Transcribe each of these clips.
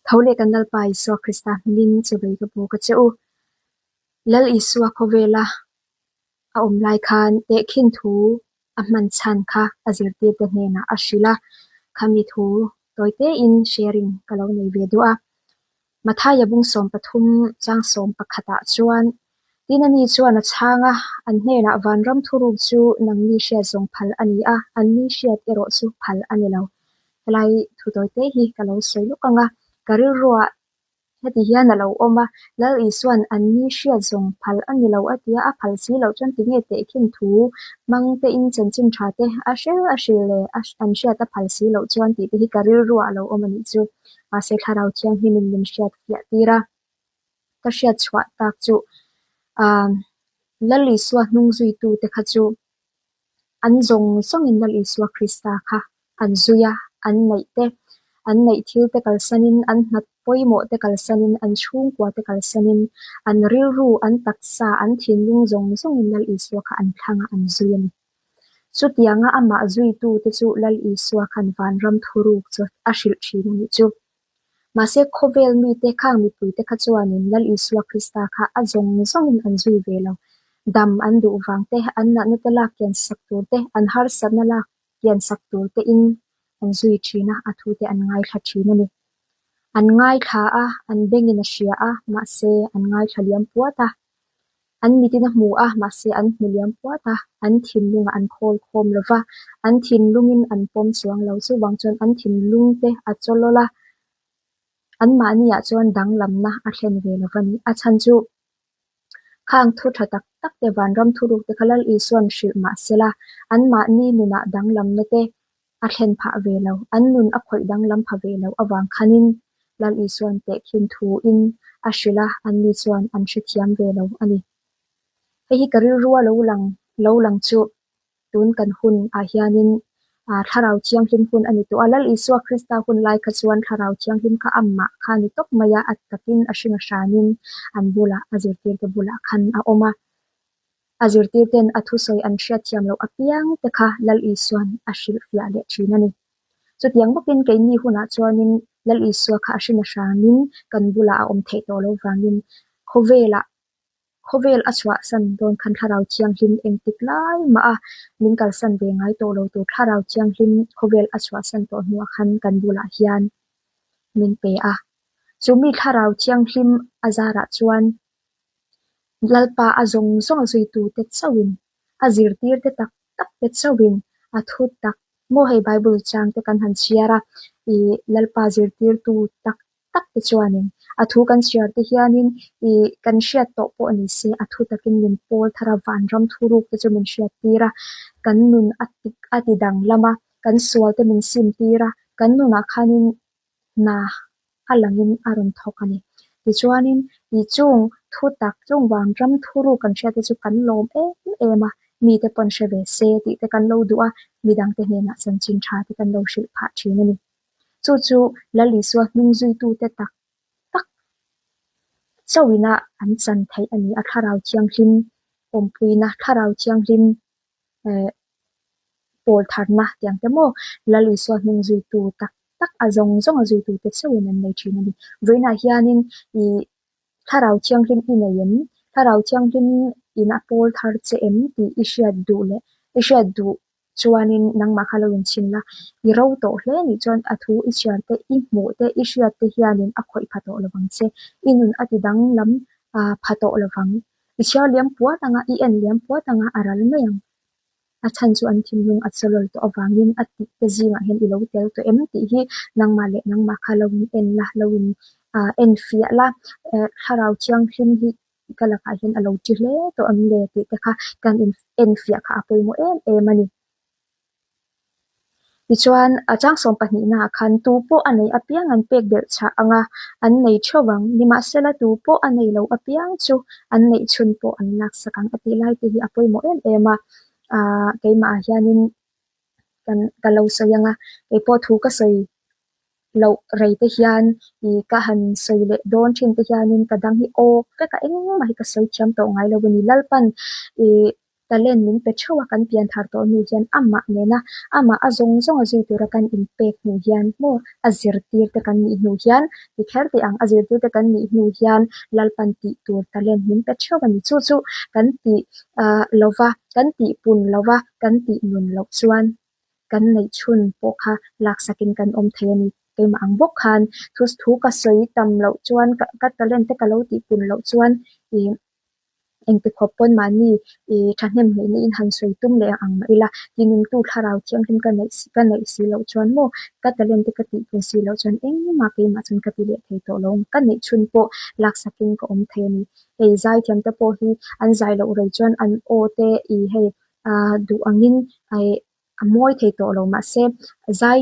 Tho leh kan Lalpa Isua Krista hmingin chawei ka bawk a che u. Lal Isua khawvela a awm lai khan tehkhin thu a hman chhan kha a zirtirte hnenah a hrilh a, khami thu tawi tein sharing ka lo nei ve duh a. Mathaia bung 13 chang 11 ah chuan, Tin ani chuan a chhang a, an hnenah vanram thuruk chu nangni hriat zawng phal a ni a, anni hriat erawh chu phal a ni lo. Helai thu tawi te hi ka lo sawi lawk ang a, ka rilruah heti hian a lo awm a, Lal Isua'n anni hriat zawng phal a ni lo a tia a phal si loh chuan tinge tehkhin thu hmang tein chanchin tha te a hrel a hril leh an hriat a phal si loh chuan tih te hi ka rilruah a lo awm a nih chu. Mahse Thlarau Thianghlimin min hriat fiah tir a, ka hriat chhuah tak chu aah Lal Isua hnung zuitu te kha chu an zawng zawngin Lal Isua Krista kha an zui a, an neih te, an neih thil te kalsanin, an hna pawimawh te kalsanin, an chhungkua te kalsanin, an rilru, an taksa, an thinlung zawng zawngin Lal Isua kha an thlang a, an zui a ni. Chutianga amah zuitute chu Lal Isua khan vanram thuruk chu a hrilh thin a nih chu. Mahse khawvel mite khang mipuite kha chuanin Lal Isua Krista kha a zawng zawngin an zui ve lo. Dam an duh vang te, an natna te lak kian sak tur te, an harsatna lak kian sak tur tein an zui thin a, a thute an ngaithla thin a ni. An ngaithla a, an bengin a hria a, mahse an ngaithla liam puat a. An mitin a hmu a, mahse an hmu liam puat a, an thinlungah an khawl khawm lo va, an thinlungin an pawm chuang lo. Chuvang chuan an thinlung te a chaw lawlh a, anmahniah chuan danglamna a thlen ve lo va ni. A chhan chu khang thu tha tak tak te, vanram thuruk te kha Lal Isua'n hrilh mah sela, anmahni nunah danglamna te a thlen phah ve lo, an nun a khawih danglam pha ve lo avang khanin Lal Isua'n tehkhin thuin a hrilh a, anni chuan an hrethiam ve lo a ni. Hei hi ka rilrua lo lang lo lang chu tun kan hun ah hianin Thlarau Thianghlim hun a ni tawh a, Lal Isua Krista hun lai kha chuan Thlarau Thianghlim kha amah kha a ni tawp mai a, a takin a hring a hranin an bulah a zirtirte bulah khan a awm a. A zirtirten a thusawi an hriatthiam loh apiang te kha Lal Isua'n a hrilhfiah leh thin a ni. Chutiang bawkin keini hunah chuanin Lal Isua kha a hrin a hranin kan bulah a awm theih tawh lo vangin khawvelah khawvel a chhuahsan dawn khan Thlarau Thianghlim engtik lai mah a min kalsan ve ngai tawh lo tur Thlarau Thianghlim khawvel a chhuahsan tawh hnuah khan kan bulah hian min pe a. Chumi Thlarau Thianghlim a zarah chuan Lalpa a zawng zawng a zuitute chauhin, a zirtirte tak tak te chauhin a thu tak maw hei Bible chang te kan han chhiar a, ih Lalpa zirtirtu tak tak te chuanin a thu kan chhiar te hianin ih kan hriat tawh pawh ni se a thu takin min pawl thar a, vanram thuruk te chu min hriat tir a, kan nun a ti a ti danglam a, kan sual te min sim tir a, kan nunah khanin hna a langin a rawn thawk a ni. Tichuanin, ih chung thu tak, chung vanram thuruk kan hriat te chu kan lawm em em a, mite pawn hre ve se tih te kan lo duh a, midangte hnenah chanchin tha te kan lo hrilh phah thin a ni. Chu chu Lal Isua hnung zuitute tak tak chauhina an chan theih a ni a, Thlarau Thianghlim awmpuina, Thlarau Thianghlim eh pawl tharna tiang te maw Lal Isua hnung zuitu tak tak a zawng zawng a zuitute chauhin an nei thin a ni. Vawiinah hianin ih Thlarau Thianghlim i nei em? Thlarau Thianghlim in a pawl thar che em tih i hriat duh leh i hriat duh chuanin nangmah kha lo inchhin la, i ro tawh hle nih chuan a thu i chhiar te, i hmuh te, i hriat te hianin a khawih pha tawh lovang che. I nun a ti danglam pha tawh lovang. I chhiar liam puat anga, i en liam puat anga a ral mai ang. A chhan chu an thinlung a chawlawl tawh avangin a tih te zingah hian i lo tel tawh em tih hi nangmah leh nangmah kha lo in en la, lo in en fiah la, Thlarau Thianghlim hi ka lakah hian a lo ti hle tawh ang le tih te kha kan in en fiah kha a pawimawh em em a ni. Tichuan, a chang 12 naah khan tu pawh a nei apiang an pek belh chhah ang a, an nei theuh ang. Nimahsela, tu pawh a nei lo apiang chu an neih chhun pawh an laksak ang a tih lai te hi a pawimawh em em a. Aaa keimahah hianin kan ka lo sawi ang a, keipawh thu ka sawi loh rei te hian ih ka han sawi leh dawn thin te hianin ka dang hi awk vek a, engmah hi ka sawi thiam tawh ngai lo a ni. Lalpan ih. Talent min pe theuh a, kan pian thar tawh hnu hian amah nena amah a zawng zawng a zui tura kan inpek hnu hian maw a zirtir te kan nih hnu hian ti kher teh ang, a zirtir te kan nih hnu hian Lalpan tih tur talent min pe theuh a ni. Chu chu kan tih lova, kan tih pun lova, kan tih nun loh chuan kan neih chhun pawh kha laksakin kan awm thei a ni. Keimah ang bawk khan thu thu ka sawi tam loh chuan ka talent te ka lo tih pun loh chuan ih Engti khawp pawn mahni ih thahnem hneihna in han sawi tum leh ang mah ila, tinungtu thlarau thianghlim ka neih ka neih si loh chuan maw, ka talent te ka tih pun si loh chuan engmah keimah chuan ka ti leh thei tawh lo ang. Ka neih chhun pawh laksakin ka awm thei a ni. Hei zaithiam te pawh hi an zai loh rei chuan an aw te ih hei ah duh angin ih a mawi thei tawh lo mahse zai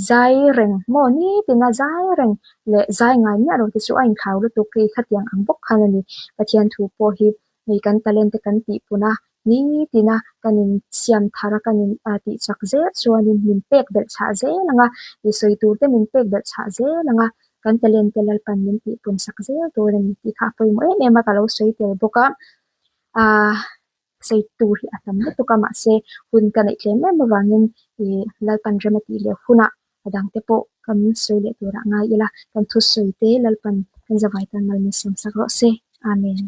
zai reng maw nitin a zai reng leh zai ngai miah lo te chu a inthlau lutuk hi khatiang ang bawk khan a ni. Pathian thu pawh hi hei kan talent te kan tih pun a, nitin a kan in siam thar a kan in tih chak zel chuanin min pek belh chhah zel ang a, ih sawi tur te min pek belh chhah zel ang a, kan talent te Lalpan min tih pun sak zel tur a ni tih kha a pawimawh em em a ka lo sawi tel bawk a. Aaa. Sei tur hi a tam lutuk a, mahse hun ka neih tlem em avangin ih Lalpan rem a tih leh hunah a dangte pawh kan sawi leh turah ngai ila, kan thusawi te Lalpan kan zavai tan mal min siamsak rawh se. Amen.